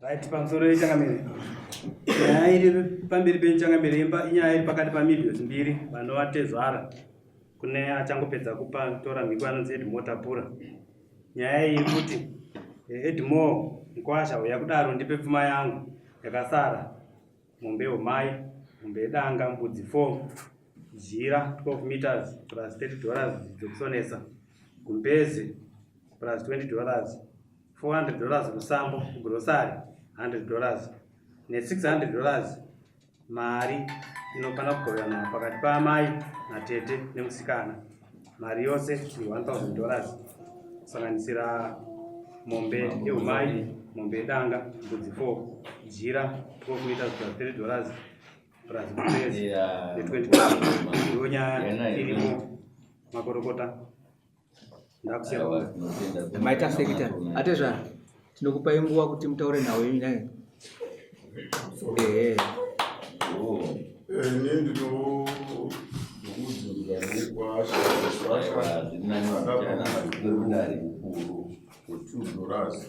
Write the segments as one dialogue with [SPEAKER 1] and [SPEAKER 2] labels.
[SPEAKER 1] Right, pamusoro yechangamire. Nyaya iri pamberi penyu changamire imba inyaya iri pakati pamillions mbiri vanova tezvara kune achangopedza kupa tora mhiko anonzi Edmore Tapura. Nyaya iyi iri kuti eh, Edmore Mkwasha uya kudaro ndipe pfuma yangu yakasara mombe yehumai, mombe yedanga, mbudzi 4, jira 12 meters plus 30 dollars dzekusonesa, gumbeze plus 20 dollars 400 dollars kusambo kugrosari 100 dollars ne600 dollars mari inofanira kugoverana pakati paamai natete nemusikana mari yose ni 1000 dollars kusanganisira mombe yeumai mombe yedanga mbudzi 4 jira 12 meters plus 3 dollars plus gumbezi ne20 dollars ndiyo nyaya irimo makorokota.
[SPEAKER 2] Maita secretary. Atezvara, tinokupai nguva kuti mutaure nawo yenyu naye. Ehe.
[SPEAKER 3] Ini ndinokudzunza nekwasha kwasha kutudorasi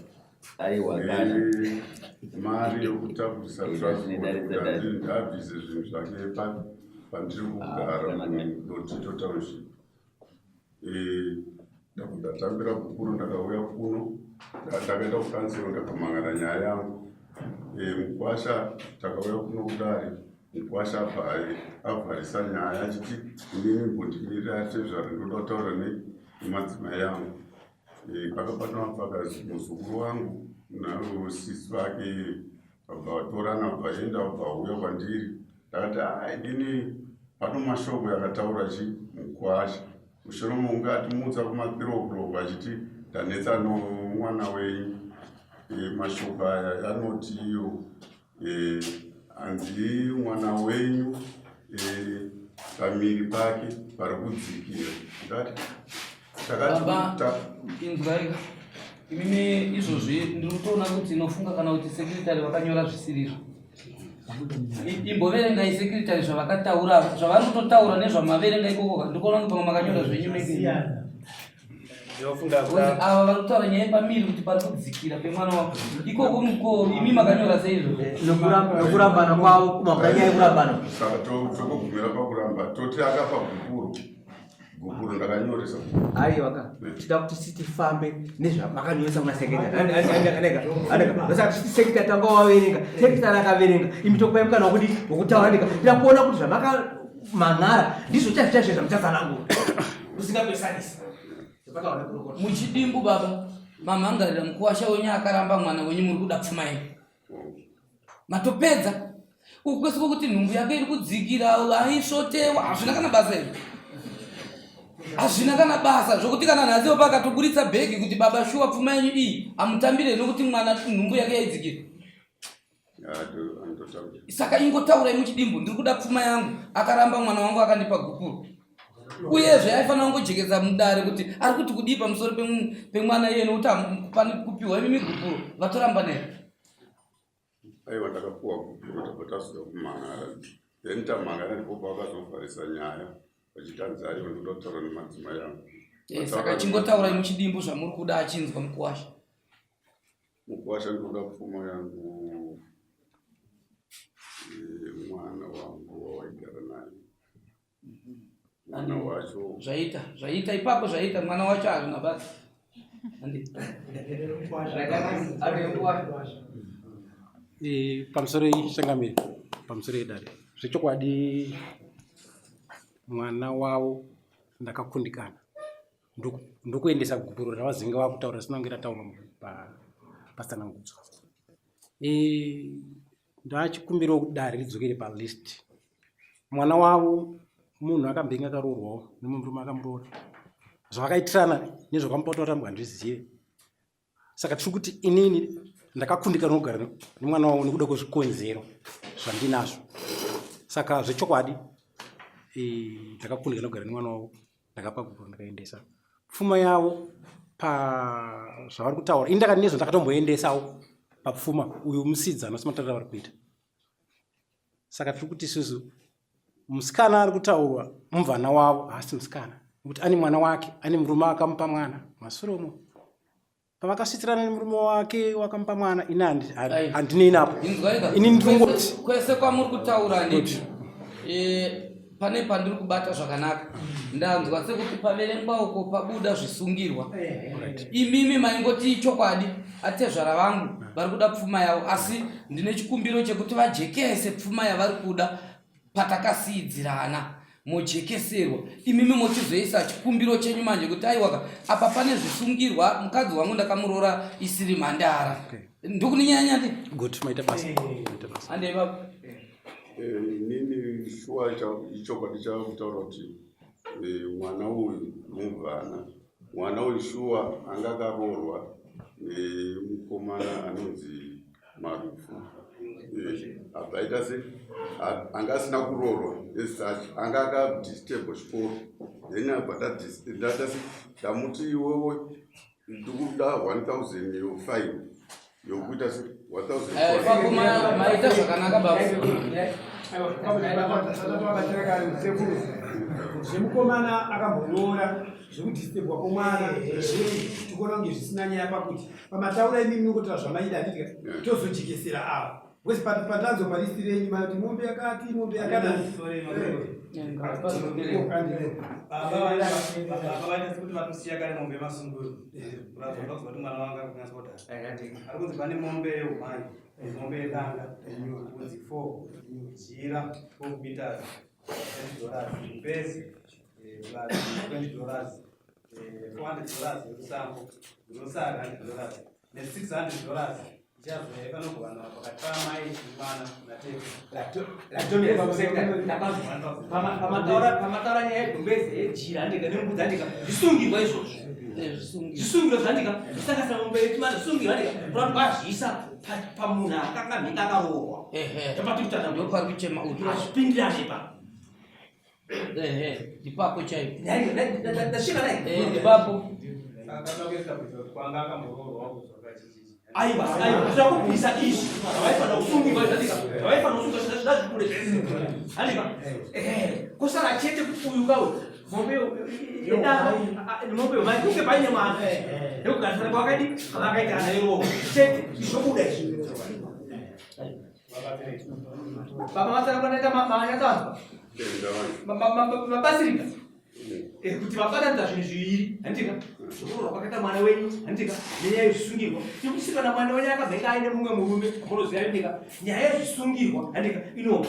[SPEAKER 3] mari yekutakurisa transport kuti abvise zvinhu zvake pandiri kugara mudotito township. Eh, ndatambira bhukuru ndakauya kuno ndakaenda kukansero ndakamangana nyaya yangu eh, mukwasha takauya kuno kudare mukwasha abva avharisa nyaya achiti inini mbondimirira tezvara ndoda kutaura nemadzimai yangu eh, pakabatwa mafakazi muzukuru wangu nasisi vake vabva vatorana vabva vaenda vabva vauya kwandiri ndakati a inini pano mashoko yakataura chi mukwasha mushure mokunge atimutsa kuma-three o'clock achiti ndanetsa nomwana wenyu e, mashoko aya anoti iyo e, hanzi mwana wenyu e, pamiri pake pari kudzikira ndati
[SPEAKER 4] Baba, inzwai imimi izvozvi ndiri kutoona kuti inofunga kana kuti secretary vakanyora zvisirizvo imboverengai secretary zvavakataura zvavari kutotaura nezvamaverenga ikoko ndikuona kunge pamwe makanyora zvenyu mege ava vari kutaura nyaya yepamiri kuti pari kudzikira pemwana wako ikoko muko imi makanyora seizvo
[SPEAKER 2] nokurambana kwavo kumabva nyaya yekurambana
[SPEAKER 3] saka tokugumira pakuramba toti akafa gupuro Gupuro ndakanyoresa.
[SPEAKER 2] Aiwa ka. Tida kuti siti tifambe nezvamakanyoresa kuna secretary. Andeka. Andeka. Ndosaka tichiti secretary tanga waverenga. Secretary akaverenga. Imi tokupai mukana wekuti wekutaura andeka. Tida kuona kuti zvamakamhan'ara ndizvo chaizvo chaizvo zvamuchatsanangura. Usingapesanisi.
[SPEAKER 4] Muchidimbu baba mamhangarira mukuwasha wenyu akaramba mwana wenyu muri kuda pfuma yenyu. Matopedza. Uku kwese kwokuti nhumbu yake iri kudzikira aisvotewa hazvina kana basa izvo. Hazvina kana basa zvokuti kana nhasi opa akatoburitsa bhegi kuti baba shuwa pfuma yenyu iyi amutambire nokuti mwana nhumbu yake yaidzikira. Saka ingotaurai muchidimbu ndiri kuda pfuma yangu akaramba mwana wangu akandipa gupuro. Uyezve aifanira kungojekesa mudare kuti ari kuti kudii pamusoro pemwana iye nokuti pane kupiwa imi migupuro vatoramba naye.
[SPEAKER 3] Aiwa ndakapuwa gupuro tabva tazoda kumhan'ara then tamhan'ara ndipo pavakazovharisa nyaya vachitanzi aiwa ndoda kutaura nemadzimai angu.
[SPEAKER 4] Eh, saka chingotaurai muchidimbu zvamuri kuda achinzwa mukuwasha.
[SPEAKER 3] Mukuwasha ndoda pfuma yangu eh, mwana wangu wawaigara naye mwana wacho
[SPEAKER 4] zvaita zvaita ipapo zvaita mwana wacho hazvina basa
[SPEAKER 1] eh, pamusoro changamire pamusoro yedare zvechokwadi mwana wavo ndakakundikana ndokuendesa gupuro ravazinge vakutaura risina kunge rataurwa patsanangudzo eh, ndachikumbirawo kuti dare ridzokere palist mwana wavo munhu akambenge akaroorwawo nemumwe murume akamuroora zvavakaitirana nezvakamupota vatambwa handizvizive saka tiri kuti inini ndakakundikana kugara nemwana wavo nekuda kwezvikonzero zvandinazvo saka zvechokwadi eh, ndakakundikana kugara nemwana wavo ndakapa gupuro ndikaendesa pfuma yavo pazvavari kutaura ini ndakati nezvo ndakatomboendesawo papfuma uyu musidzana simatarira vari kuita saka tiri kuti isusu musikana ari kutaurwa mumvana wavo haasi musikana nekuti ane mwana wake ane murume akamupa mwana masure umo. Pavakasvitsirana nemurume wake wakamupa mwana, ini handinei napo.
[SPEAKER 4] Ini ndinongoti kwese kwamuri kutaura handiti eh, pane pandiri kubata zvakanaka. Ndanzwa sekuti paverengwa uko pabuda zvisungirwa. Imimi maingoti chokwadi atezvara vangu vari kuda pfuma yavo, asi ndine chikumbiro chekuti vajekese pfuma yavari kuda patakasiidzirana mojekeserwa imimi mochizoisa chikumbiro chenyu manje kuti aiwaka apa pane zvisungirwa mukadzi wangu ndakamuroora isiri mhandara. Okay. Ndokuninyanya ndi
[SPEAKER 1] good maita basa maita basa
[SPEAKER 4] ande baba.
[SPEAKER 3] Eh, inini shuwa ichokwadi chakutaura kuti eh, mwana uyu mubvana mwana uyu shuwa anga akaroorwa nemukomana anonzi Marufu. Eh, abva aita se anga asina kuroorwa as such, anga akadisturb chikoro, then abva ndaita se ndamuti iwewe ndikuda 1000 yofine yokuita se 1000.
[SPEAKER 4] Eh, ipapo maita zvakanaka baba.
[SPEAKER 5] Zvemukomana akamboroora zvekudistebwa kwomwana zvei tikuona kunge zvisina nyaya pakuti pamataura imi munongotaura zvamaida handiti ka tozojekesera ava because patanzo palisti renyu manoti mombe yakati mombe yakadai.
[SPEAKER 1] Baba vaita sekuti vatosiya kare mombe yemasunguro kuratidza kuti mwana wanga akakunyatswa kudhara. Ari kunzi pane mombe yeumai, mombe yedanga, mbudzi 4, jira 12 meters, $20, mupezi plus $20, $400 yerusango, grocery $100 ne $600 ichazouya ipanogovanwa pakati paamai nemwana natete.
[SPEAKER 2] Pamataura nyaya yegumbeze yejira handika nembudzi handika zvisungirwa izvozvo.
[SPEAKER 4] Eh, zvisungirwa.
[SPEAKER 2] Zvisungirwa zvandika zvisanganisira mombe yechimanda zvisungirwa handika kurati kwazviisa pamunhu akanga mhinga akaroorwa.
[SPEAKER 4] Ehe.
[SPEAKER 2] Ndopatiri kutaura
[SPEAKER 4] Ndo pari kuchema uyu.
[SPEAKER 2] Hazvipindirane pa.
[SPEAKER 4] Ehe, ipapo chaipo.
[SPEAKER 2] Ndasvika nai.
[SPEAKER 4] Eh, ipapo.
[SPEAKER 1] Saka tinoda kuisa kuti kwanga akamboroorwa kuzvaka chichichi.
[SPEAKER 2] Aiwa, aiwa, tinoda kubvisa izvi zvavaifanira kusungirwa zvandika zvavaifanira kusungirwa zvazvikure zvese handika. Ehe, kosara chete kuti uyu kauyu mombe yedanga mombe yomai kunge paine mwana nekugarisana kwakadi kwavakaita ana irovo chete zvobuda izvi. Baba masara kwanaita manyatsanzwa mabasirika kuti vabatanidza zvinhu zviviri handika zvokuroorwa kwakaita mwana wenyu handika nenyaya yezvisungirwa tikuti kana mwana wenyu akabva aine mumwe murume munoziva handika nyaya yezvisungirwa handika inobva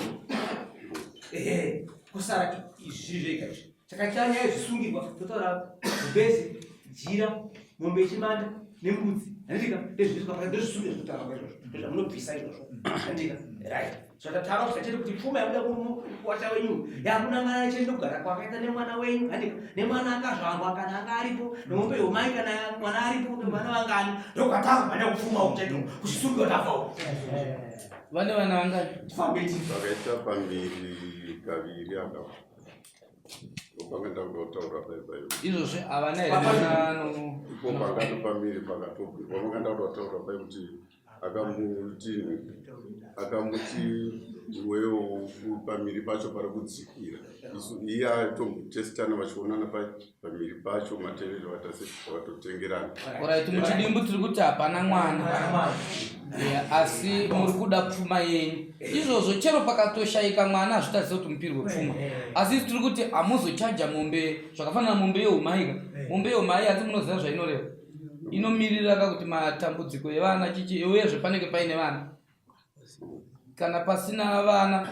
[SPEAKER 2] ehe kusara izvi zvega izvi. Saka chaya nyaya yezvisungirwa totaura gumbezi, jira, mombe yechimanda nembudzi handika ndezvinoiswa pakati ndozvisungirwa zvekutaura kwaizvozvo ndozvamunobvisa izvozvo handika right. Zvatataura kuti chete kuti pfuma yabuda kumukwasha wenyu yakunangana chete nekugara kwakaita nemwana wenyu handika nemwana akazvarwa kana anga aripo nemombe yomai kana mwana aripo vana vangani ndokwatava mhanya kupfuma uku chete kuzvisungirwa tafa uku.
[SPEAKER 4] Vane vana vangani?
[SPEAKER 2] Tifambe tiri.
[SPEAKER 3] Vakaita pamiri kaviri akafa. Ndopanga ndakuda kutaura pai pai.
[SPEAKER 4] Izvozvi havana here mwana ano
[SPEAKER 3] Ipo pangano pamiri pakatobva. Pamanga ndakuda kutaura pai kuti akamuti iwewo pamiri pacho pari kudzikira. Isu iye atombotestana vachionana pai pamiri pacho matevere vatase vatotengerana.
[SPEAKER 4] Alright, muchidimbu tiri kuti hapana mwana. Yeah, asi muri kuda pfuma yenyu. Izvozvo chero pakatoshaika mwana hazvitarise kuti mupirwe pfuma. Asi tiri kuti hamuzochaja mombe zvakafanana mombe yeumai ka. Mombe yeumai asi munoziva zvainoreva. Inomirira ka kuti matambudziko evana chichi uyezve panenge paine vana. Kana pasina vana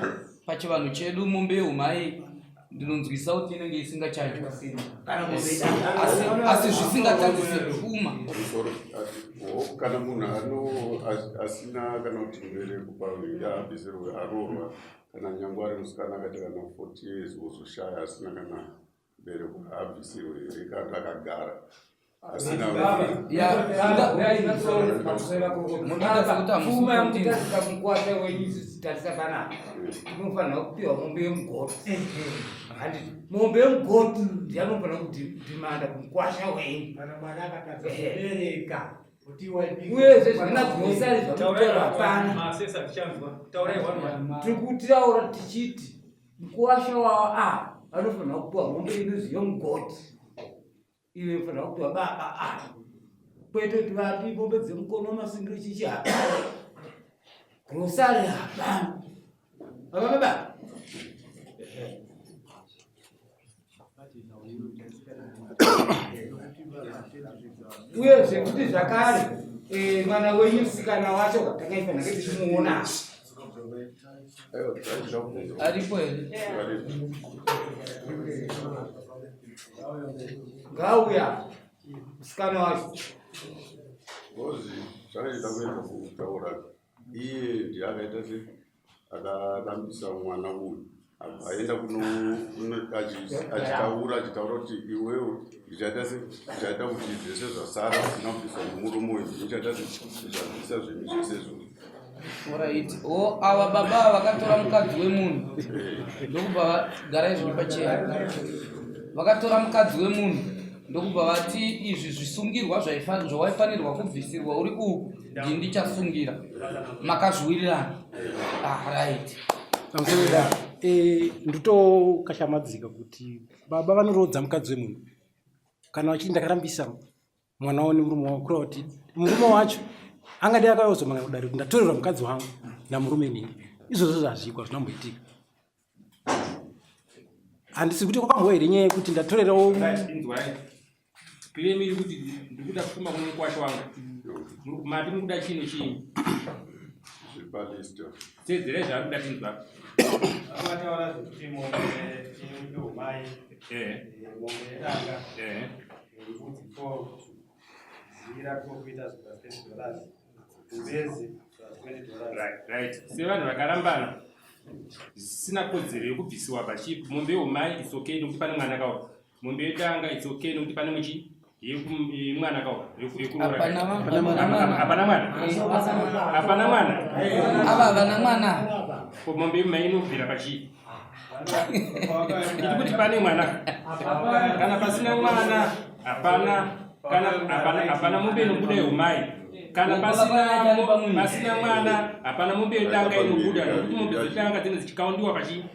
[SPEAKER 4] pachivanhu chedu mombe yeumai ndinonzwisa kuti inenge isingachajwa. Asi zvisingatadzise pfuma.
[SPEAKER 3] Kana munhu asina kana kuti mubereko paunenge abvisirwe aroorwa kana nyangwe ari musikana akaita kana 40 years ozoshaya asina kana mubereko haabvisirwe here kana akagara asina
[SPEAKER 6] Pfuma yekutarisa mukwasha wenyu isusu tarisa panapa unofanira kupiwa mombe yemugoti handiti mombe yemugoti ndiyanofanira kudhimanda kumukwasha wenyu.
[SPEAKER 5] Kana mwana akatadza kubereka
[SPEAKER 6] uyezve zvina grosari zvamutaura hapana. Tiri kutaura tichiti mukwasha wavo a anofanira kupiwa mombe inozi yomugoti iwe unofanira kupiwa baba a. Kwete kuti vati mombe dzemukono masungiro chichi hapana. Grocery hapana. Baba baba. Uyezve kuti zvakare eh, mwana wenyu musikana wacho takaifanira tichimuona.
[SPEAKER 4] Aripo here?
[SPEAKER 6] Ngauya. Musikana wacho.
[SPEAKER 3] Ngozi zvakaita kuedza kutaura iye ndiye akaita se akarambisa mwana uyu abva aenda achitaura achitaura kuti iwewe ndichaita se ndichaita kuti zvese zvasara zvisina kubviswa nemurume uyu ndichaita se ndichabvisa zvinhu zvese izvozvo.
[SPEAKER 4] Alright. Oh, ava baba ava vakatora mukadzi wemunhu ndokubva vagara izvi pachena. Vakatora mukadzi wemunhu ndokubva vati izvi zvisungirwa zvawaifanirwa kubvisirwa uri uku ndini ndichasungira. Makazviwirirana. Ah, right.
[SPEAKER 1] Eh, ndotokashamadzika kuti baba vanoroodza mukadzi wemunhu kana vachiti ndakarambisa mwana wavo nemurume wavo kureva kuti murume wacho angadai akauya kuzomanga kudare kuti ndatorerwa mukadzi wangu namurume nini izvozvo zvazvikwa zvinomboitika handisi kuti kwakambova here nyaya yekuti ndatorerawo
[SPEAKER 7] claim iri kuti ndikuda pfuma kune mukwasha wangu mati mukuda chii nechii teedzerai zvaari kuda tinzwa
[SPEAKER 1] vataura zvekuti mombe yeumai mombe yedanga Mbudzi 4 zira kuita zviba 30 dollars mbezi 20 dollars.
[SPEAKER 7] Right, right. Sevanhu vakarambana zvisina kodzero yekubvisiwa pachi mombe yeumai it's okay nekuti pane mwana kawo mombe yedanga it's okay nekuti pane muchi yemwana kawo yekuroora hapana mwana hapana mwana
[SPEAKER 4] ava havana mwana
[SPEAKER 7] ko mombe yemai inobvira pachii Ndiri kuti pane mwana kana pasina mwana hapana kana hapana hapana mombe inobuda yeumai kana pasina pasina mwana hapana mombe yedanga inobuda nekuti mombe dzedanga dzinenge dzichikaundiwa pachi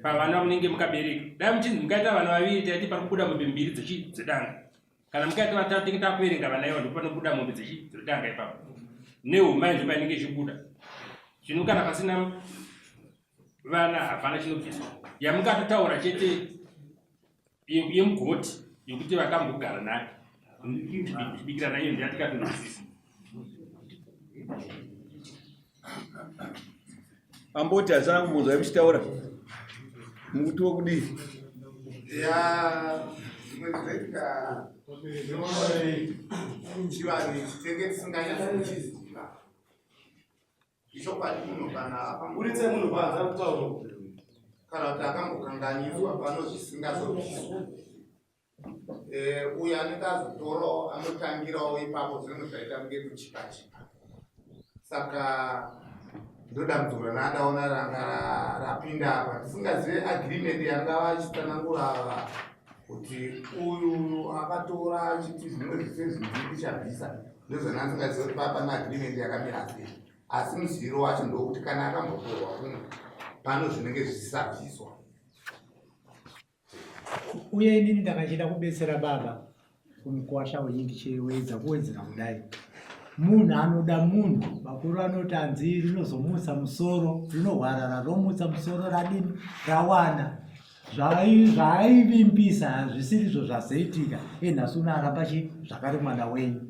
[SPEAKER 7] pavana munenge mukabereka dai muchinzi mukaita vana vaviri taiti pari kubuda mombe mbiri dzedanga kana mukaita vatatu tinge takuverenga vana ivo ndopanobuda mombe dzedanga ipapo neumai ndopainenge ichibuda zvino kana pasina vana hapana chinobviswa yamungatotaura chete yemugoti yekuti vakambogara nayo chibikira nayo ndiyatikatonosisa
[SPEAKER 8] amboti hazana kumunzwa muchitaura mukuti wokudii
[SPEAKER 9] ya zvimwe zvinoitika chivanhu ichi tenge tisinganyatsokuchiziva Ichokwadi munhu kana
[SPEAKER 1] akamburitse munhu panze ari kutaura
[SPEAKER 9] kana kuti akambokanganiswa pano zvisingazobviswa eh, uyo anenge azotorawo anotangirawo ipapo zvinenge zvaita kunge kuchipa chipa saka ndodambudziko ranaandaona ranga rapinda apa tisingazive agreement yanga vachitsanangura ava kuti uyu akatora achiti zvimwe zvese zvinzi ndichabvisa ndozvanansingaziva kuti paa pane agreement yakamira sei asi muziviro wacho ndokuti kana akambotorwa kumwe pano zvinenge zvisisabviswa
[SPEAKER 5] uye inini ndakachida kubetsera baba kumukwasha wenyu ndichiwedza kuwedzera kudai munhu anoda munhu vakuru vanoti hanzi rinozomutsa musoro rinohwarara romutsa musoro radini rawana Zvaaivimbisa hazvisirizvo zvazoitika iye nhasi uno aramba chi zvakare mwana wenyu.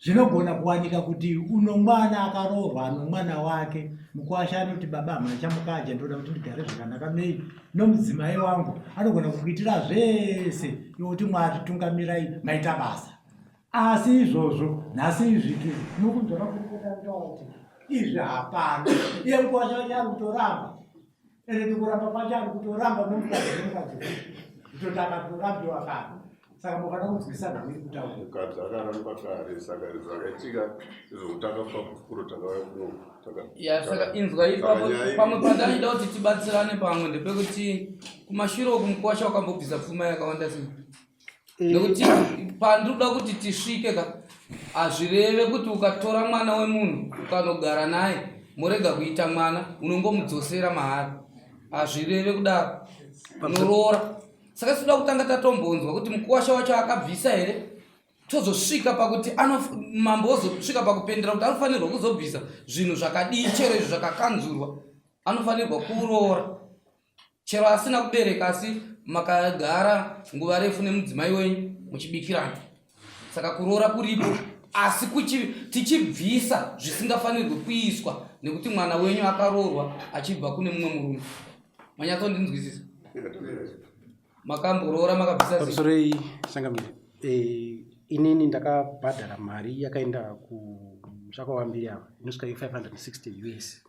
[SPEAKER 5] Zvinogona kuwanika kuti uno mwana akaroorwa ano mwana wake mukwasha anoti baba hamuna chamukaja ndoda kuti ndigare zvakanaka nei nomudzimai wangu anogona kukuitira zvese iwe kuti Mwari tungamirai maita basa asi izvozvo nhasi izvi mukunzwa makurukota kutaura kuti izvi hapana iye mukwasha wacho ari kutoramba ende tikuramba kwacho ari kutoramba nomukadzi nomukadzi kutoti akatorambiwa kare saka mukada kunzwisa nhau iri kutaura
[SPEAKER 3] mukadzi akaramba kare saka zvakaitika izvokutanga pakukuro takauya kuno
[SPEAKER 4] ya saka inzwa ipapo pamwe pandaida kuti tibatsirane pamwe ndepekuti kumashure uku mukwasha wakambobvisa pfuma yakawanda sei eh. nekuti pandinoda kuti tisvike ka hazvireve kuti ukatora mwana wemunhu ukanogara naye morega kuita mwana unongomudzosera mahara hazvireve kudaro unoroora saka tinoda kutanga tatombonzwa kuti mukuwasha wacho akabvisa here Tozosvika pakuti mambo ozosvika pakupendera kuti anofanirwa kuzobvisa zvinhu zvakadii chero izvo zvakakanzurwa anofanirwa kuroora chero asina kubereka asi makagara nguva refu nemudzimai wenyu muchibikirana saka kuroora kuripo asi tichibvisa zvisingafanirwi kuiswa nekuti mwana wenyu akaroorwa achibva kune mumwe murume manyatsondinzwisisa makamboroora makabvisa
[SPEAKER 1] pamusoroi changamire eh, inini ndakabhadhara mari yakaenda kumusha kwavambiri ava inosvika 560 us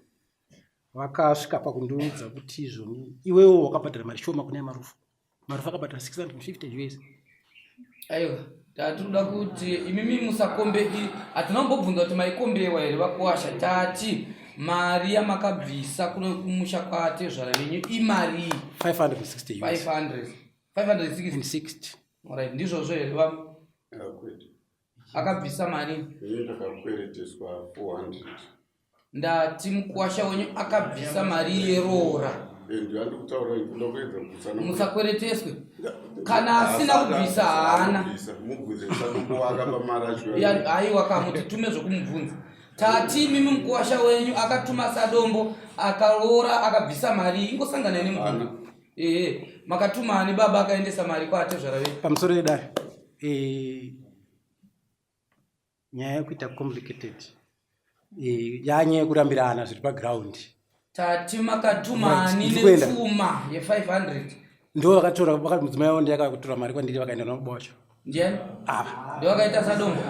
[SPEAKER 1] vakasvika pakundiudza kuti izvoni iwewo wakabhadhara mari shoma kune marufu marufu akabhadhara 650 us
[SPEAKER 4] aiwa tatoda kuti imimi musakombe hatina kumbobvunza kuti maikombewa here vakuwasha tati mari yamakabvisa kuno kumusha kwatezvara venyu imarii
[SPEAKER 1] 560
[SPEAKER 4] 500 560 right ndizvozvo here va akabvisa mari
[SPEAKER 3] ndakakwereteswa 400
[SPEAKER 4] ndati mukuwasha wenyu akabvisa mari yeroora musakwereteswe kana asina kubvisa haana aiwa kamuti tume zvokumubvunza tati imimi mukuwasha wenyu akatuma sadombo akaroora akabvisa mari ingosangana nemubvunzo ehe makatuma ani baba akaendesa mari kwaatezvara venyu
[SPEAKER 1] pamusoro yedare eh, nyaya yekuita complicated eh, yanyaya yekurambirana zviri paground
[SPEAKER 4] tati makatumani nepfuma ye500
[SPEAKER 1] ndo vakatora mudzimai wavo ndiye akatora mari kwandiri vakaenda nababa wacho
[SPEAKER 4] ndiani ava ndo vakaita sadombo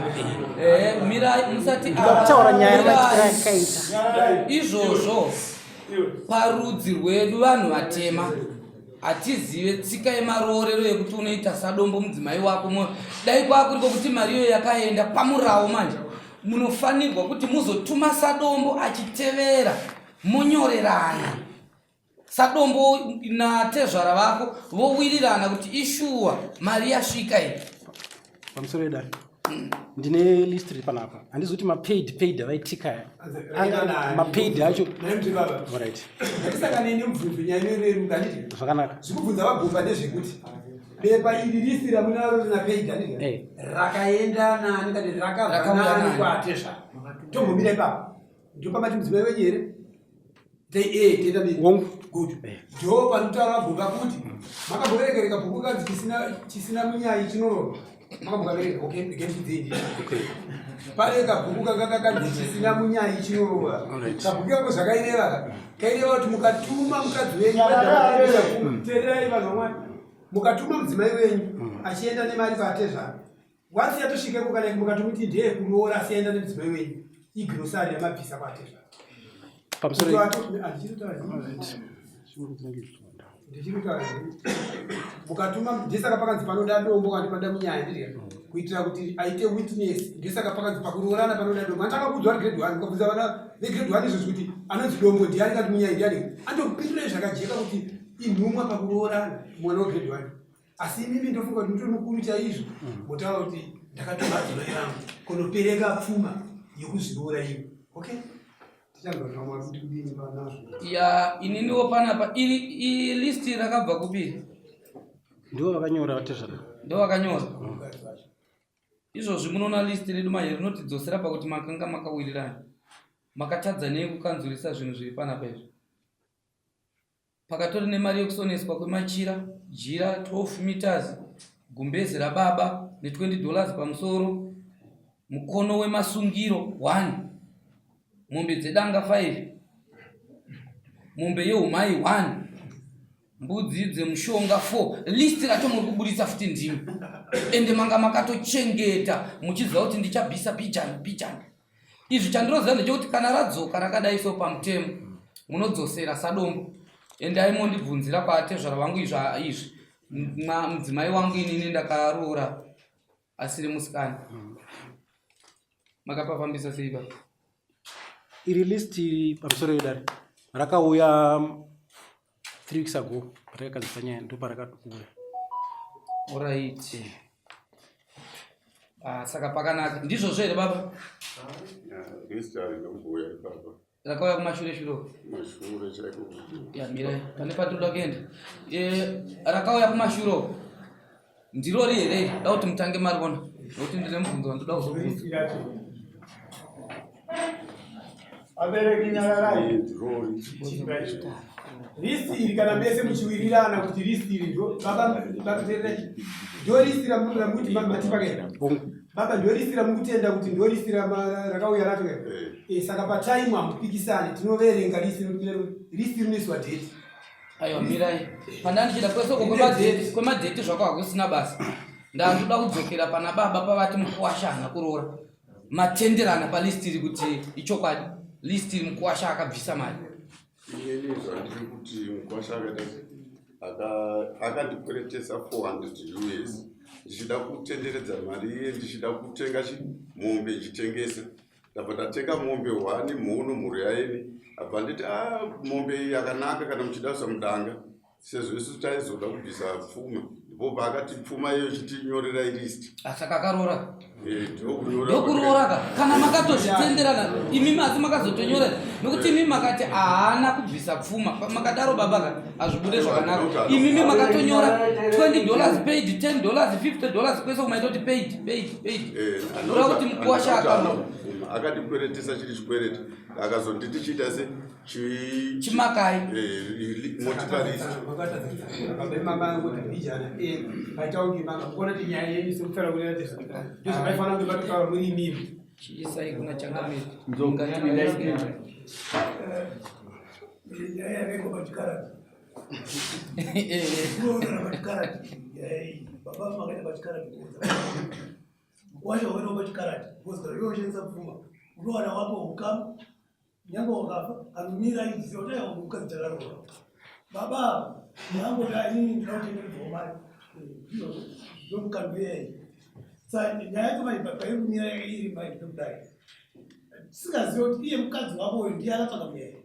[SPEAKER 4] eh mirai musati
[SPEAKER 1] ndikutaura nyaya yakaita
[SPEAKER 4] izvozvo parudzi rwedu vanhu vatema hatizive tsika yemaroorero yekuti unoita sadombo mudzimai wako mo dai kwakuriko kuti mari iyoyo yakaenda pamurawo manje munofanirwa kuti muzotuma sadombo achitevera monyorerana sadombo natezvara vako vowirirana kuti ishuwa mari yasvika iyi
[SPEAKER 1] pamusoro yedare ndine list riri panapa handizi kuti mapaid paid avaitika mapaid acho right
[SPEAKER 5] ngatisangane nemubvunzo nyaya inoreruka handiti
[SPEAKER 1] zvakanaka
[SPEAKER 5] zvikubvunza vagomba ndezvekuti bepa iri list ramunaro rina paid handiti eh. rakaenda nani kati rakabva nani kwatezva tombomira ipapo ndopamati mudzimai wenyu here tenda good eh. ndo panotaura bhuka kuti makamboverekereka bhuku kanzi chisina munyayi chinorova makambokavereka okay ngendidzei pane kabhuku kanga kakanzi chisina munyayi chinorova kabhuku kako zvakaireva ka kaireva kuti mukatuma mukadzi wenyu tererai vanhu vamwari mukatuma mudzimai wenyu mm. achienda nemari paatezvaro Once yatosvikeko kana mukatomuti ndeye kuroora asi yaenda nemudzimai wenyu igrosari yamabvisa kwatezva.
[SPEAKER 1] Pamusoro
[SPEAKER 5] ndichirutaura mukatuma ndisaka pakanzi panoda dombo kana panoda munyaya ndiri kuitira kuti aite witness ndisaka pakanzi pakuroorana panoda dombo andanga kuudzwa ari grade one ukabvunza vana vegrade one izvozvi kuti anonzi dombo ndiani kati munyaya ndiani andokupindurai zvakajeka kuti inhumwa pakuroorana mwana wegrade one asi imimi ndofunga kuti mutori mukuru chaizvo mm. motaura kuti ndakatora adzimai vangu kunopereka pfuma yekuzviroora iyo okay
[SPEAKER 4] ya ininiwo panapa iri list rakabva kupi
[SPEAKER 1] ndivo vakanyora vatezvara
[SPEAKER 4] ndivo vakanyora mm. izvozvi munoona list redu manje rinotidzosera pakuti makanga makawirirana makatadza nei kukanzurisa zvinhu zviri panapa izvi Pakatori nemari yekusoneswa kwemachira, jira 12 meters, gumbeze rababa ne20 dollars pamusoro, mukono wemasungiro 1, mombe dzedanga 5, mombe yeumai 1, mbudzi dzemushonga 4. List racho muri kuburitsa futi ndimi ende manga makatochengeta muchiziva kuti ndichabvisa pijani pijani. Izvi chandinoziva ndechekuti kana radzoka rakadai so pamutemo munodzosera sadombo endai mondibvunzira kwaatezvara vangu izvi izvi mudzimai wangu inini ndakaroora asiri musikana makapafambisa sei baba
[SPEAKER 1] iri list pamusoro yedare rakauya 3 weeks ago patakagadzirisa nyaya ndoparakauya
[SPEAKER 4] orit eh. ah, saka pakanaka ndizvozvo here baba rakauya kumashure shure ya mirai pane patinoda kuenda eh, rakauya kumashure uko ndirori here da kuti mutange mariona Nokuti ndine mubvunzo wandoda kuzobvunza.
[SPEAKER 5] Abereki nyararai. List iri kana mese muchiwirirana kuti list iri ndo baba bakuteerera chi. Ndo list ramuti matipa kaenda. Baba ndo list ramukutenda kuti ndo list rakauya racho kaenda. Eh saka pa time hamupikisani tinoverenga list list rinoiswa date.
[SPEAKER 4] Aiwa mirai. Pandandichida kwese uko kwemadate zvako hakusina basa. Ndandoda kudzokera pana baba pavati mukuwasha haana kuroora. Matenderana palist iri kuti ichokwadi. List iri mukuwasha akabvisa mari.
[SPEAKER 3] Inini zvandiri kuti mukwasha akaita akandikweretesa 400 us ndichida kutenderedza mari iye ndichida kutenga mombe ndichitengesa ndabva ndatenga mombe hwani mhono mhuri yaini abva nditi a ah, mombe iyi yakanaka kana muchida kusamudanga sezvo isu taizoda kubvisa pfuma ndipo paakati pfuma iyo chitinyorerai list
[SPEAKER 4] ah, saka akaroora
[SPEAKER 3] eh,
[SPEAKER 4] ndokuroora ka kana makatozvitenderana imi masi makazotonyora nokuti imi makati haana kubvisa pfuma makadaro baba ka hazvibude zvakanaka imimi makatonyora 20 dollars paid 10 dollars 50 dollars kwese kumaita kuti paid paid paid
[SPEAKER 3] eh,
[SPEAKER 4] kureva kuti mukuwasha akama
[SPEAKER 3] akatikweretesa chiri chikwereti akazonditi chiita se
[SPEAKER 4] chimakai
[SPEAKER 3] eh, motiparist
[SPEAKER 4] chiisai kuna changamire
[SPEAKER 10] Wacho wena pachikarati because kana iwe pfuma unowana wako ukama nyange wakafa anomira iziva kuti aiwa mukadzi takaroora baba ndangoti inini ndinoda kutengeredzwa mari ndomukando iyai sa nyaya yacho mai pairumira iri mai ndokudai tisingazive kuti iye mukadzi wako uyu ndiye akatsvaka munyaya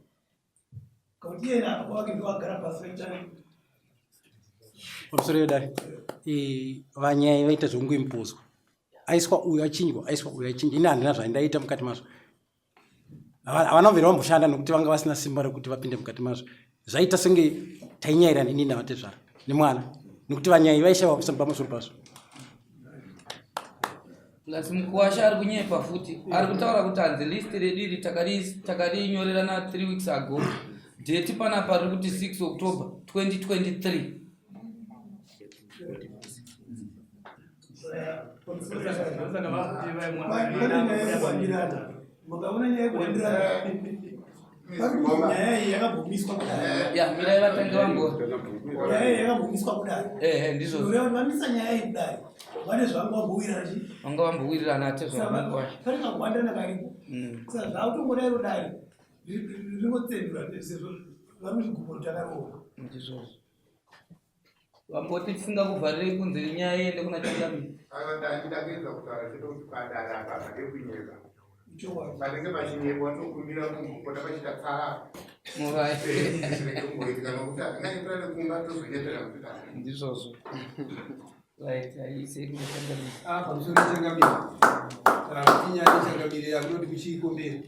[SPEAKER 10] kuti iye nababa wake ndiwagara pasi vaitani
[SPEAKER 1] pamusoro yedare vanyai vaita zvekungoimpozwa aiswa uyu achinjwa aiswa uyu achinjwa ini handina zvandaita mukati mazvo havana kubvira vamboshanda nokuti vanga vasina simba rekuti vapinde mukati mazvo zvaita senge tainyairana inini navatezvara nemwana nekuti vanyai vaishaiwa pamusoro pazvo
[SPEAKER 4] Plus mukuwasha ari kunyepa futi ari kutaura kuti hanzi list redu iri takarinyorera na 3 weeks ago date panapa riri kuti 6 October 2023.
[SPEAKER 10] Makaona nyaya yekuhambirana nyaya iyi yakabvumiswa kudai.
[SPEAKER 4] Ya, mirai vatange vambo.
[SPEAKER 10] Nyaya iyi yakabvumiswa kudai.
[SPEAKER 4] Eh, eh, ndizvo.
[SPEAKER 10] Kureva kuti vamisa nyaya iyi kudai. Vane zvavanga vambowirirana chi?
[SPEAKER 4] Vanga vambowirirana ate zvavanga.
[SPEAKER 10] Pane kakuwandirana karipo. Saka zvakutongodai kudai. Ringotsendura sezvo vari muchigumo takaroora.
[SPEAKER 4] Ndizvozvo. Vamboti tisingakuvharirei kunze nyaya iende kuna changamire.
[SPEAKER 9] Aiwa ndandida kuedza kutaura chete kuti padare apa hapade kunyepa. Panenge pachinyepwa tokumbira kumbopota pachiita tsara.
[SPEAKER 4] Murai.
[SPEAKER 9] Zvirege kumboitika nokuti hatinganyepera nekumba tozonyepera kuti dare.
[SPEAKER 4] Ndizvozvo. Right, aisei kuna changamire.
[SPEAKER 5] Ah, pamusoro changamire. Kana kuti nyaya yechangamire yakunoti kuchiiko mberi.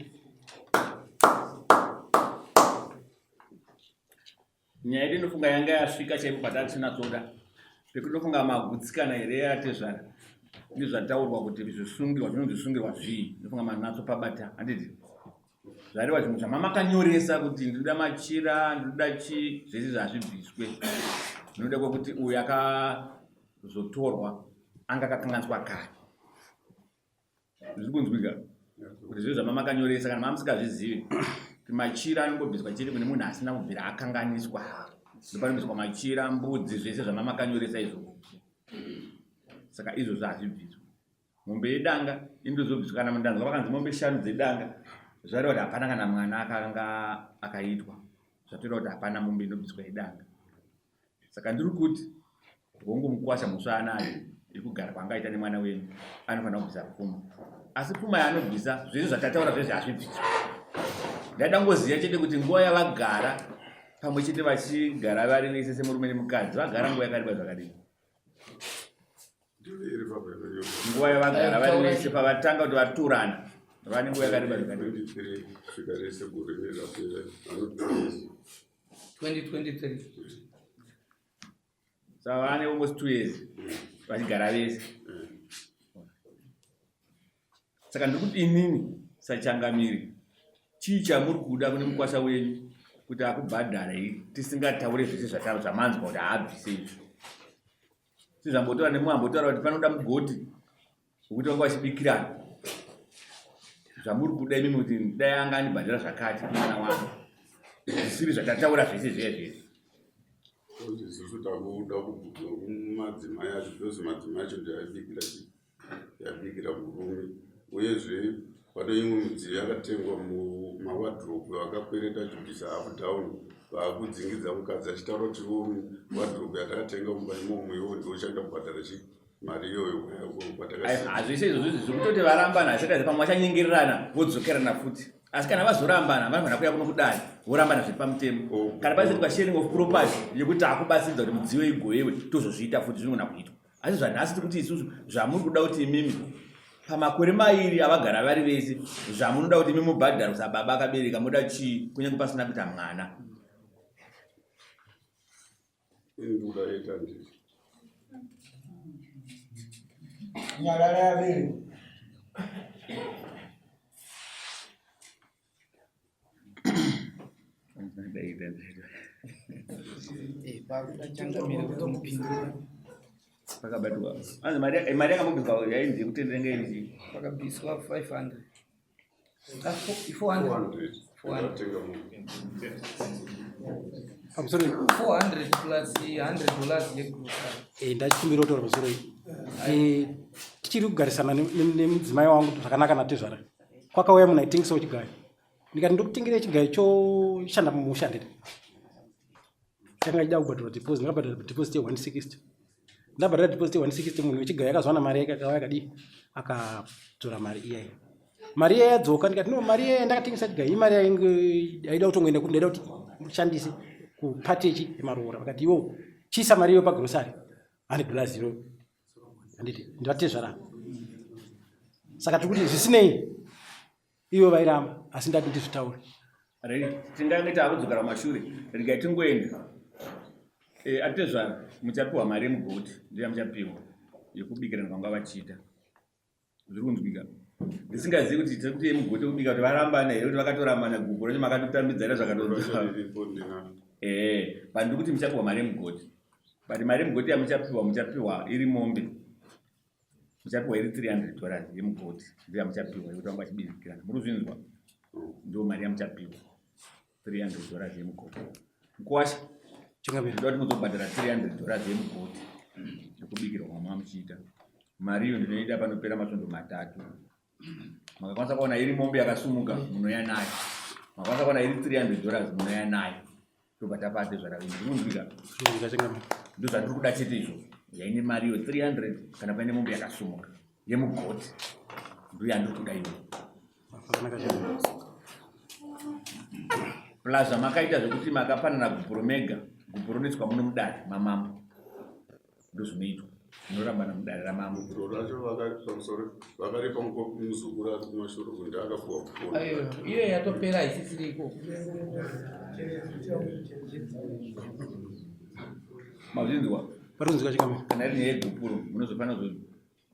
[SPEAKER 8] Nyaya yedu inofunga yanga yasvika chaipo patatinatsoda pekuti inofunga magutsikana here atezvara ndizvataurwa kuti zvisungirwa zvinonzi zvisungirwa zvii inofunga manatso pabata handiti zvareva zvinhu zvamamakanyoresa kuti ndinoda machira ndinoda chii zvese zvazvibviswe zvinoda kwekuti uyu akazotorwa anga akakanganiswa kare Zviri kunzwika kuti zviro zvamakanyoresa kana mamusikazvizivi kuti machira anongobviswa chete kune munhu asina kubvira akanganiswa ndopanobviswa machira mbudzi zvese zvamamakanyoresa izvozvo saka izvozvo hazvibviswa mombe yedanga inotozobviswa kana mundanzwa vakanzi mombe shanu dzedanga zvareva kuti hapana kana mwana akanga akaitwa zvatoreva kuti hapana mombe inobviswa yedanga Saka ndiri kuti hongu mukuwasha mhosva anayo yekugara kwaangaita nemwana wenyu anofanira kubvisa pfuma asi pfuma yaanobvisa zvese zvatataura zvese hazvibviswa ndaida kungoziva chete kuti nguva yavagara pamwe chete vachigara vari vese semurume nemukadzi vagara nguva yakareba zvakadii nguva yavagara vari vese pavatanga kuti vatorana vane nguva yakareba zvakadii
[SPEAKER 4] 2023
[SPEAKER 8] saka vane almost 2 years vachigara vese. Saka ndiri kuti inini sachangamiri, chii chamuri kuda kune mukwasha wenyu kuti akubhadharei tisingataure zvese zvamanzwa kuti haabvise izvi. Sezvambotaura nemumwe ambotaura kuti panoda mugoti wekuti vanga vachibikirana. Zvamuri kuda imimi kuti dai anga andibhadhara zvakati mwana wangu. Zvisiri zvatataura zvese zviya zviya.
[SPEAKER 3] Isusu takuda kubvunza kumadzimai acho because madzimai acho ndiyo aibikira chii yabikira murume uyezve pane imwe midziyo yakatengwa mumawadrobe vakakwereta achibvisa half down vaakudzingidza mukadzi achitaura kuti iwo wadrobe yatakatenga mumba imomo iwo ndiwo uchaenda kubhadhara chi mari iyoyo
[SPEAKER 8] hazvese izvozvo izvi zvekutoti varambana hazvakazi pamwe vachanyengererana vodzokerana futi asi kana vazorambana vanofanira kuya kuno kudai vorambana zviri pamutemo oh. kana pazoitwa sharing of property yekuti akubatsiridza kuti mudziyo igoyewe tozozviita futi zvinogona kuitwa asi zvanhasi tiri kuti isusu zvamuri kuda kuti imimi pamakore mairi avagara vari vese zvamunoda kuti imi mubhadharo sababa akabereka moda chii kunyange pasina kuita mwana.
[SPEAKER 5] Nyarara yaviri.
[SPEAKER 8] Pakabatwa. Anzi mari eh, mari yakambobviswa yainzi yekutendera inge iri chii?
[SPEAKER 4] Pakabviswa 500. 400.
[SPEAKER 1] Pamusoro
[SPEAKER 4] 400 plus 100 dollars yegrocery.
[SPEAKER 1] Eh, ndachikumbira kutaura pamusoro iyi. Eh, tichiri kugarisana nemudzimai wangu zvakanaka natezvara. Kwakauya munhu aitengesawo chigayo. Ndikati ndokutengera chigayo choshanda mumusha nditi. Changa chida kubhadhara deposit, ndakabhadhara deposit ye 160. Ndabhadhara deposit ye 160 munhu wechigayo akazowana mari yake akauya akadii akadzora mari iyayi. Mari iya yadzoka ndikati no mari iya ndakatengesa chigayo imari yainge yaida kutongoenda kuti ndaida kuti mushandise kupati yechi yemaroora. Vakati iwo chiisa mari iyo pagrosari 100 dollars iyoyo. Handiti ndivatezvara. Saka tiri kuti zvisinei ivo vairamba asi ndati ndizvitaure.
[SPEAKER 8] Tingange taakudzokera kumashure regai tingoenda. Eh, atezvara muchapiwa mari yemugoti ndiyo yamuchapiwa yekubikira vanga vachiita. Zviri kunzwika. Ndisingazivi kuti tiri kuti yemugoti yekubika kuti varambana here kuti vakatorambana gupo racho makatotambidzana zvakatoa. Eh, but ndiri kuti muchapiwa mari yemugoti. But mari yemugoti yamuchapiwa muchapiwa iri mombe. Muchapiwa iri 300 dollars yemugoti ndiyo yamuchapiwa yekuti vanga vachibikirana. Muri kuzvinzwa? Ndiyo mari yamuchapiwa. 300 dollars yemugoti. Mkuwasha.
[SPEAKER 1] Changamire.
[SPEAKER 8] Ndoda kuti muzobhadhara 300 dollars yemugoti yekubikirwa kwamanga muchiita. Mari iyo ndinoida panopera masvondo matatu. Makakwanisa kuona iri mombe yakasumuka munouya nayo. Makakwanisa kuona iri 300 dollars munouya nayo. Tobva tapa atezvara venyu. Ndiri kunzwika?
[SPEAKER 1] Changamire.
[SPEAKER 8] Ndozvandiri kuda chete izvozvo. Yaine mari iyo 300 kana paine mombe yakasumuka yemugoti. Ndiyo yandiri kuda iyoyo. Plus zvamakaita zvekuti makapanana gupuro mega, gupuro rinoiswa muno mudare mamambo. Ndozvinoitwa. Munorambana mudare ramambo.
[SPEAKER 3] Gupuro racho vakapamusoro vakaripa muzukuru ari kumashure uku ndiakapuwa gupuro.
[SPEAKER 4] Ayo, iyo yatopera haisisiriko.
[SPEAKER 8] Mazvinzwa?
[SPEAKER 1] Parunzwa chikamwe.
[SPEAKER 8] Kana iri nyaya yegupuro munozofanira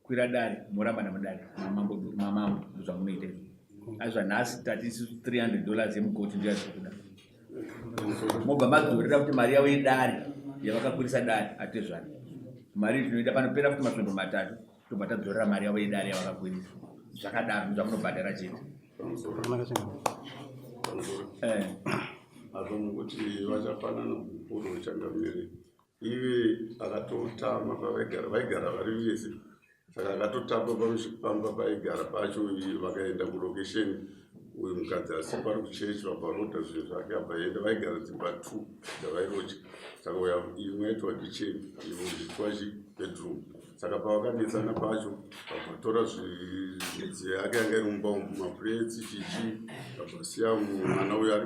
[SPEAKER 8] kwira dare moramba namudare mamambo mamambo ndozvamunoita izvo asi zvanhasi tati isusu 300 dollars yemugoti ndiyo yatiri kuda mobva madzorera kuti mari yavo yedare yavakakwirisa dare atezvana mari iyi tinoita panopera futi masvondo matatu tobva tadzorera mari yavo yedare yavakakwirisa zvakadaro ndozvamunobhadhara chete
[SPEAKER 3] eh. Azvo mukuti vachapanana mukuru wechangamire ive akatotama pavaigara vaigara vari vese saka akatotama pamba paigara pacho vakaenda kulokesheni uyu mukadzi asipo ari kuchechi vabva roda zvinhu zvake abva enda vaigara dzimba two dzavairoja saka uya imwe yaitwa kitchen imwe zviitwa chi bedroom saka pavakanetsana pacho vabva tora midziyo yake yanga iri mumba umu mapuretsi chichi vabva siya mwana uyo ari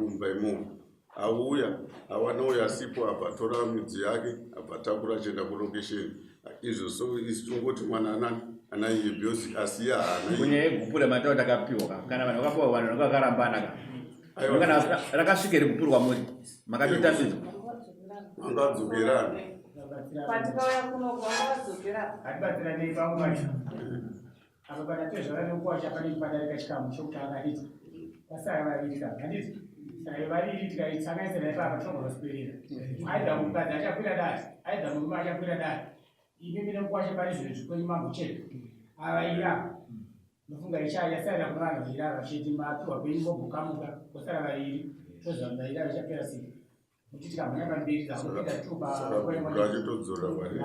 [SPEAKER 3] mumba imomo Auya awana uyo asipo abva atora midziyo yake abva atakura achienda kulokesheni izvo so isu tongoti mwana anani ana iye because asiya haana
[SPEAKER 8] kunyaya yegupura mataura takapiwa ka kana vanhu vakapiwa vanhu vanenge vakarambana ka kana rakasvika here gupurwa muri makatotambidzwa
[SPEAKER 3] angadzokerani
[SPEAKER 11] patikauya kuno kwanga vadzokera
[SPEAKER 7] hatibatsiranei pangu pacho.
[SPEAKER 5] Apa panatezvara nekuwasha panenge padarika chikamu chokutanga handiti? Pasara vaviri ka handiti? Saka vaviri tikaitsanganisira ipapa tinogona kuswirira. Either mukadzi achakwira dare, either murume achakwira dare. Imi mine mukwasha pari zvinhu kwenyu mambocheka. Ava ira ndofunga ichayasarira kuna vanhu vairi ava chete mapiwa kwenyu mogokamuka kosara vaviri toziva kuti vairi ava ichapera sei. Kuti tikamhanya pamberi dzakupinda two pa
[SPEAKER 3] achitodzora vari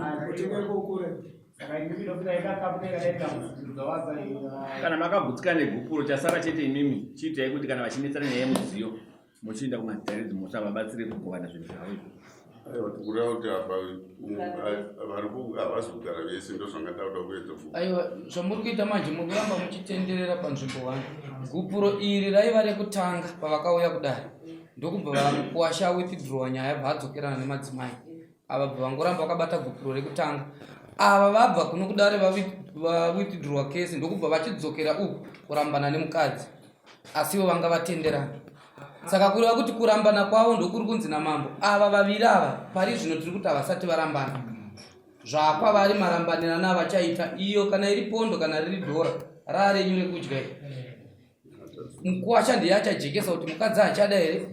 [SPEAKER 8] Kana makagutsikana negupuro, chasara chete imimi chiitai kuti kana vachinetsana nyaya yemudziyo, muchiinda kumadzitare dzimhosva vabatsire kugovana zvinhu zvavo izvo.
[SPEAKER 3] Aiwa, tikureva kuti apa vari havasi kugara vese, ndozvanga ndakuda kuedza.
[SPEAKER 4] Aiwa, zvamuri kuita manje, muri kuramba muchitenderera panzvimbo one. Gupuro iri raiva rekutanga pavakauya kudare, ndokubva vamukuwasha withdrawa nyaya, bva adzokerana nemadzimai ava, bva vangoramba vakabata gupuro rekutanga. Ava vabva kuno kudare vawithdrawa case, ndokubva vachidzokera uku kurambana nemukadzi, asi ivo vanga vatenderana. Saka kureva kuti kurambana kwavo ndokuri kunzi namambo ava vaviri ava pari zvino tiri kuti havasati varambana. Zvakwavari marambanirana avachaita iyo, kana iri pondo kana riri dhora raarenyu rekudya iri, mukuwasha ndiye achajekesa kuti mukadzi achada here,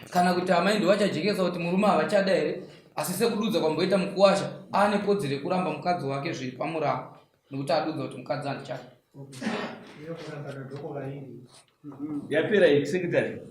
[SPEAKER 4] kana kuti amai ndivo vachajekesa kuti murume havachada here. Asi sekududza kwamboita mukuwasha, aane kodzero yekuramba mukadzi wake zviri pamurau, nekuti adudza kuti mukadzi handichada.
[SPEAKER 8] Yapera iyi, secretary.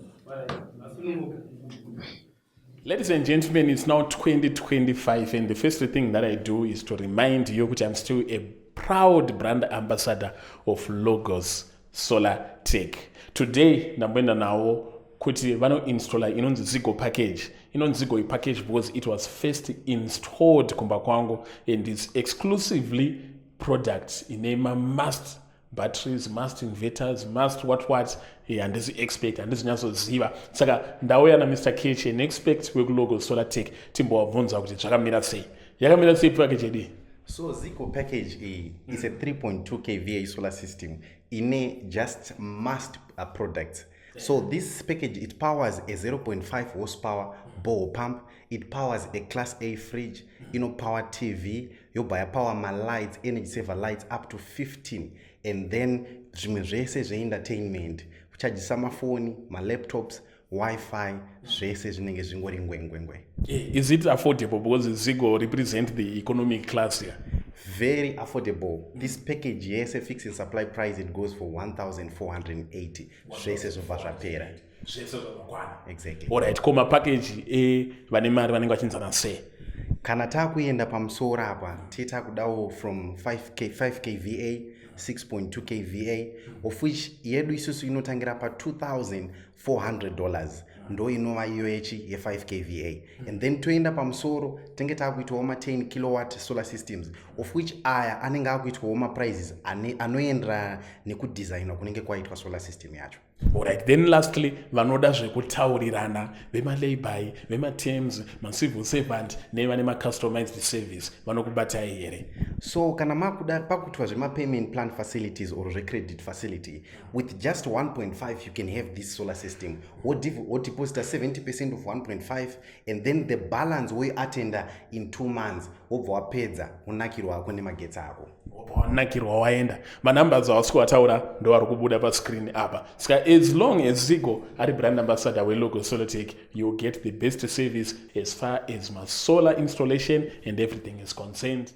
[SPEAKER 7] Ladies and gentlemen, it's now 2025, and the first thing that I do is to remind you that I'm still a proud brand ambassador of Logos Solar Tech. Today, ndamboenda nawo kuti vanoinstalla inonzi Zigo package. Inonzi Zigo package because it was first installed kumba kwangu and it's exclusively products ine must batteries, must inverters, must what what. Handisi expert, handisi nyatsoziva, saka ndauya naMr Kech, an expert wekuLogo Solar Tech, timbovabvunza kuti zvakamira sei, yakamira sei package yedu.
[SPEAKER 11] So Zico package iyi is a 3.2 kVA solar system ine just must products. So this package, it powers a 0.5 horsepower borehole pump, it powers a class A fridge, inopower TV, yobva yapower malights, energy saver lights up to 15, and then zvimwe zvese zveentertainment, kuchajisa mafoni, malaptops, Wi-Fi, zvese zvinenge zvingori ngwengwengwe.
[SPEAKER 7] Is it affordable? Because Zigo represent the economic class here.
[SPEAKER 11] Very affordable. This package yese, fixing supply price, it goes for 1480, zvese zvobva zvapera.
[SPEAKER 7] Zvese zvakakwana.
[SPEAKER 11] Exactly.
[SPEAKER 7] Alright, ko mapackage evane mari vanenge vachinzana sei?
[SPEAKER 11] Kana taakuenda pamusoro apa, tiita kudawo from 5K, 5 kVA, 6.2 kVA, of which yedu isusu inotangira pa$2400, ndo inova iyo yechi ye5 kVA, and then toenda pamusoro tenge taakuitawo ma10 kilowatt solar systems, of which aya anenge akuitwawo maprices anoenderana nekudesignwa kunenge kwaitwa solar system yacho.
[SPEAKER 7] Alright, then lastly, vanoda zvekutaurirana, vemalayby, vematerms, macivil servant nevane macustomized service, vanokubatai here?
[SPEAKER 11] So kana makuda pakuitwa zvemapayment plan facilities or zvecredit facility, with just 1.5 you can have this solar system. Wodeposita 70% of 1.5 and then the balance woiatenda in 2 months, wobva wapedza, unakirwa ako nemagetsi ako.
[SPEAKER 7] Wanakirwa waenda. Manumbers awasi kuataura ndo ari kubuda pascreen apa. Saka as long as Zigo ari brand ambassador weLogo Solotech, you get the best service as far as masolar installation and everything is concerned.